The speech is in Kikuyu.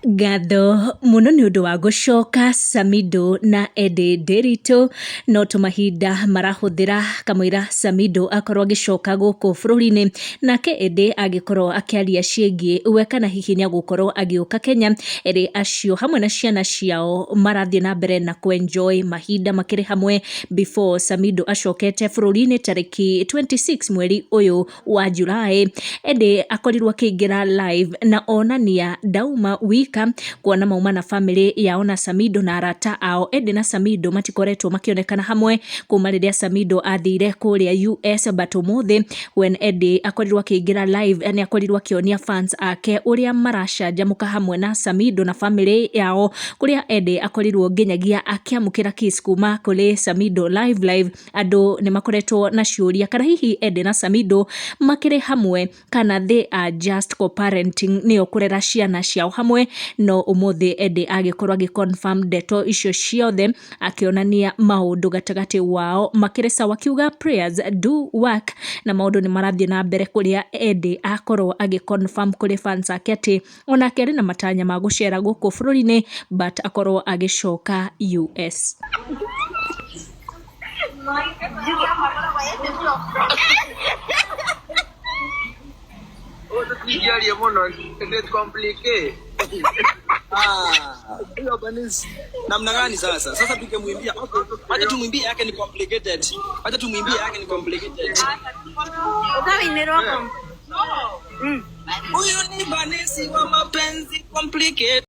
Ngatho mũno nĩ ũndũ wa gũcoka Samidoh na Eddie Nderitu, no tũmahinda marahũthĩra kamũira Samidoh akorwo agĩcoka gũkũ bũrũri-inĩ, nake Eddie agĩkorwo akĩaria ciĩgiĩ we kana hihi nĩ agũkorwo agĩũka Kenya. Erĩ acio hamwe na ciana ciao marathiĩ na mbere na kũ enjoy mahinda makĩrĩ hamwe before Samidoh acokete bũrũri-inĩ tarĩki 26 mweri ũyũ wa July. Eddie akorirwo akĩingĩra live na onania ndauma wika kuona mauma na family yao na Samidoh na arata ao. Eddie na Samidoh matikoretwo makĩonekana hamwe kuma rĩrĩa Samidoh athire kũrĩa US, but ũmũthĩ when Eddie akorirwo akĩingĩra live nĩ akorirwo akĩonia fans ake ũrĩa maracanjamũka hamwe na Samidoh na family yao, kũrĩa Eddie akorirwo nginyagia akĩamũkĩra kiss kuma kũrĩ Samidoh live live. Andũ nĩ makoretwo na ciũria kana hihi Eddie na Samidoh makĩrĩ hamwe kana they are just co-parenting, nĩo kũrera ciana ciao hamwe. No ũmũthĩ Eddie agĩkorwo agĩ confirm ndeto icio ciothe, akĩonania maũndũ gatagatĩ wao makĩrĩ sawa, akiuga prayers do work na maũndũ nĩ marathiĩ na mbere, kũrĩa Eddie akorwo agĩ confirm kũrĩ fans ake atĩ onake arĩ na matanya ma gũcera gũkũ bũrũri-inĩ, but akorwo agĩcoka US. Tũtingĩaria mũno, nĩ complicate. Ah, huyo Bernice namna gani sasa? Sasa tukimwimbia, okay, acha tumwimbie yake ni complicated. Acha tumwimbie yake ni complicated. Ukawinirwa. Huyu ni Bernice wa mapenzi complicated.